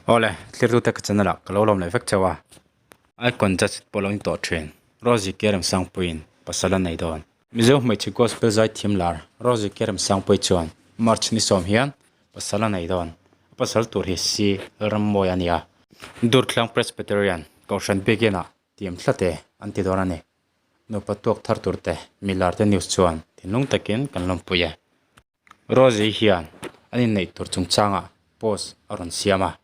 Awle, thlirtute ka channel ah ka lo lawm leh vek chauh a. Icon judge pawh lo ni tawh thin. Rosie Kerem Sangpuiin pasal a nei dawn. Mizo hmeichhe gospel zaithiam lar Rosie Kerem Sangpui chuan March ni sawm hian pasal a nei dawn. A pasal tur hi Si Lalrammawi a ni a. Durtlang Presbyterian Kohhran biakin-ah tiam thlat e an ti dawn a ni. Nupa tuak thar tur te milar te news chuan thinlung takin kan lawmpui e. Rosie hian an inneih tur chungchangah post a rawn siam a,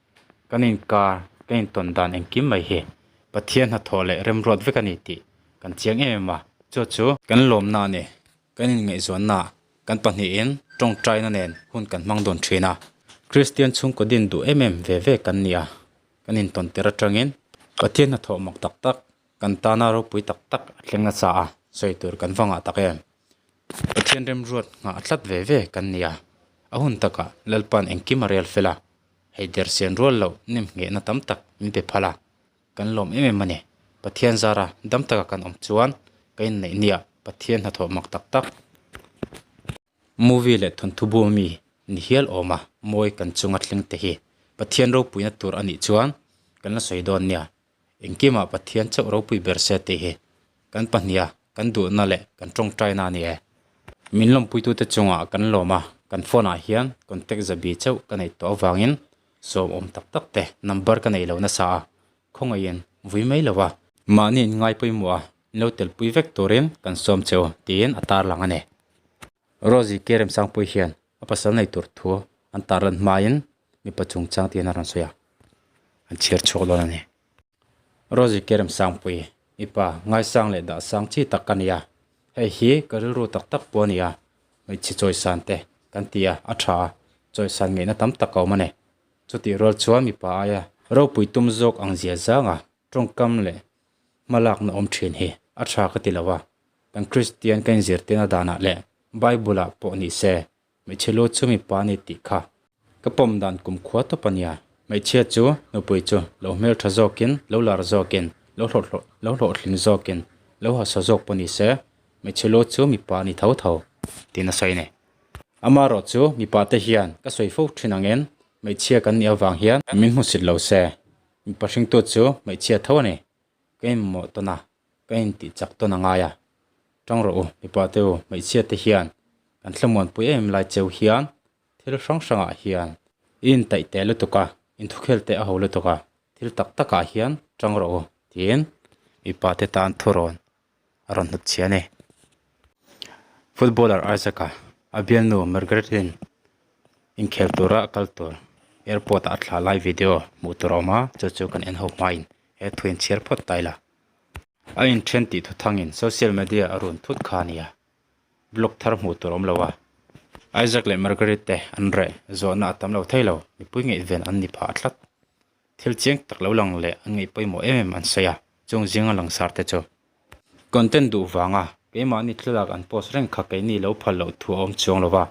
kan inkar, kan intawn dan engkim mai hi Pathian hnathawh leh remruat vek a ni tih kan chiang em em a, chu chu kan lawmna a ni, kan inngaihzawnnaah kan pahnihin tawngtaina nen hun kan hmang dawn thin a, Kristian chhungkaw din duh em em ve ve kan ni a, kan intawn tir atangin Pathian hnathawh mak tak tak kan tana ropui tak tak a thleng nasa a, sawi tur kan va ngah tak em. Pathian remruat nghah tlat ve ve kan ni a, a hun takah Lalpa'n engkim a rel fel a, hei der sian rual loh nem nghehna tam tak min pe phal a, kan lawm em em a ni. Pathian zara dam taka kan awm chuan ka inneih nia Pathian hnathawh mak tak tak. Movie leh thawnthu bu ami ni hial awm a, mawi kan chunga thleng te hi Pathian ropuina tur a nih chuan kan la sawi dawn nia. Engkimah Pathian chauh ropui ber se tih hi kan pahniha kan duhna leh kan tawngtaina a ni e. Min lawmpuitute chungah kan lawm a, kan phone ah hian contact zabi chauh ka neih tawh avangin sawm awm tak tak te number ka nei lo nasa a, khawngaihin vui mai lo a. Mahni in ngai pawimawh a, in lo telpui vek turin kan sawm che u tiin a tarlang a ni. Rosie Kerem Sangpui hian a pasal nei tur thu an tarlan hmain mipa chungchang tiin a rawn sawi a, an chhiar chhuak dawn a ni. Rosie Kerem Sangpui, mipa ngaisang leh dah sang chi tak ka ni a, hei hi ka rilru tak tak pawh a ni a, hmeichhe chawisan te kan ti a, a tha a, chawisan ngeihna tam tak a awm a ni. Chutih rual chuan mipa aia ropui tum zawk ang zia zanga tawngkam leh hmalakna awm thin hi a tha ka ti lo a, kan Kristian ka inzirtirna danah leh Bible-ah pawh ni se Hmeichhe lu chu mipa a ni tih kha ka pawm dan kum khua tawp a nia. Hmeichhia chu nupui chu lo hmeltha zawkin, lo lar zawkin, lo hlawh lo hlawhtling zawkin, lo hausa zawk pawh ni se, hmeichhe lu chu mipa a ni tho tho tiin a sawi a ni. Amaherawh chu mipa te hian ka sawi fo thin angin hmeichhia kan nih avang hian min hmusit lo se, mipa hringtu chu hmeichhia tho a ni. Ka inmawh tawn a, ka intih chak tawn a ngai a. Tang rawh u, mipa te u, hmeichhia te hian kan thlamuanpui em lai cheu hian thil hrang hrangah hian i intaih teh lutuk a, inthukhel teh a ho lutuk a, thil tak takah hian tang rawh u tiin mipa te tan thurawn a rawn hnut chhia a ni. Footballer Isaac-a a bialnu Margaret-in inkhel tura a kal tur airport ah a thlah lai video hmuh tur a awm a, chu chu kan en ho hmain he thu inchhiar phawt ta ila. A inthen tih thu thangin social media a run thut kha a nia. Blog thar hmuh tur a awm lo a. Isaac leh Margaret te an reh zawhna a tam lo thei lo, mipui ngaihven an ni phah tlat. Thil chiang tak lo lang leh an ngaih pawimawh em em an sawi a, chung zinga langsar te chu. Content duh vanga keimahni thlalak an post reng kha keini lo phal loh thu a awm chuang lo va,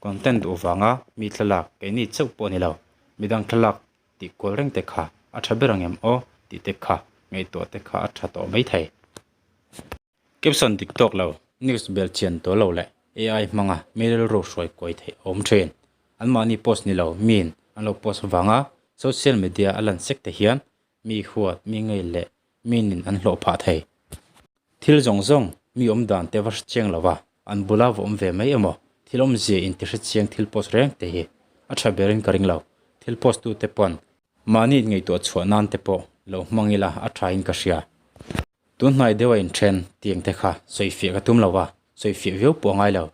content duh vanga mi thlalak keini chauh pawh a ni lo, midang thlalak tih kual reng te kha a tha ber ang em aw tih te kha ngaihtuah te kha a tha tawh mai thei. Caption dik tawk lo, news bel chian tawh lo leh AI hmanga mi rilru hruai kuai theih a awm thin. Anmahni post ni lo miin an lo post vanga social media a lan sek te hian mi huat, mi ngei leh mi nin an hlawh phah thei. Thil zawng zawng mi awm dan te va hre chiang lo va, an bula va awm ve mai emaw thil awmzia in ti hre chiang thil post reng te hi a tha berin ka ring lo. Thil post tu te pawn mahni in ngaihtuah chhuah nan te pawh lo hmang ila a tha in ka hria. Tun hnai deuh a inthen tiang te kha sawifiah ka tum lo va, sawifiah viau pawh a ngai lo.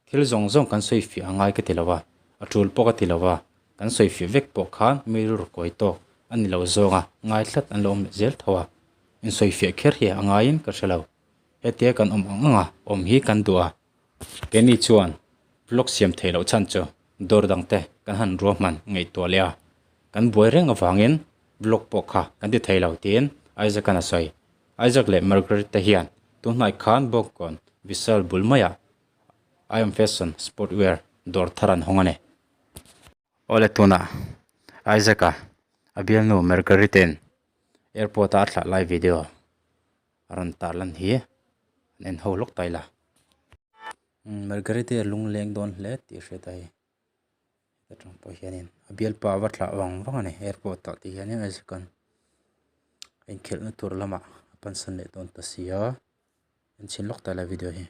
Thil zawng zawng kan sawifiah a ngai ka ti lo va, a tul pawh ka ti lo va, kan sawifiah vek pawh khan mi rilru kawi tawk a ni lo zawng a, ngai tlat an lo awm leh zel tho a, insawifiah kher hi a ngaiin ka hre lo. Hetia kan awm ang ang a, awm hi kan duh a. Keini chuan vlog siam theih loh chhan chu dawr dang te kan han ruahman ngaihtuah leh a, kan buai reng avangin vlog pawh kha kan ti thei lo tiin Isaac-a'n a sawi. Isaac leh Margaret te hian tunhnai khan Bawngkawn Vishal bul maiah I am fashion sport wear dawr thar an hawng a ni. Awle tunah Isaac-a a bialnu Margaret-in airport-a a thlah lai video a rawn tar lan hi an en ho lawk ta ila. Margaret-i a lungleng dawn hle tih a hriat a hei. Heta tang pawh hianin A bialpa a va thlah vang vang a ni airport ah tih hian Isaac an a inkhelhna tur lamah a pansan leh dawn ta si a en chhin lawk ta la video hi.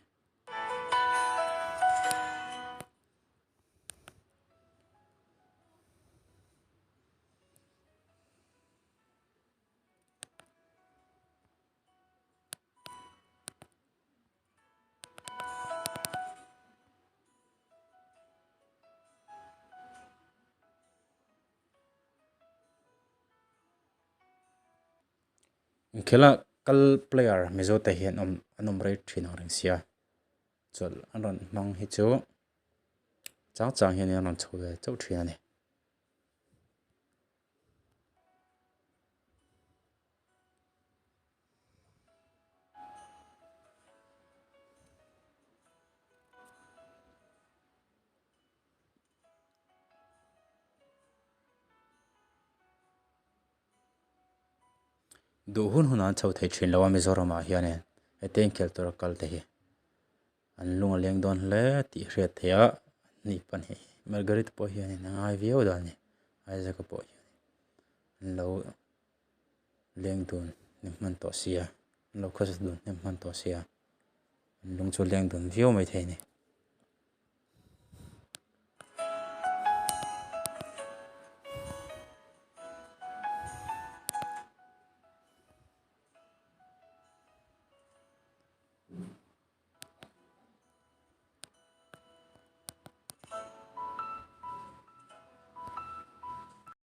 Inkhela kal player Mizo te hi an awm an awm rei thin ang reng sia chawlh an rawn hmang hi chu chang chang hian an rawn chho ve chauh thin a ni. Duh hun hunah an chho thei thin lo a Mizoramah hianin hetiang inkhelh tura kal te hi an lung a leng dawn hle tih hriat theih a ni pahnih Margaret pawh hianin a ngai viau dan a ni Isaac-a pawh hian an lo leng dun hnem hman tawh sia an lo khawsa dun hnem hman tawh sia an lung chu a leng dun viau maithei a ni.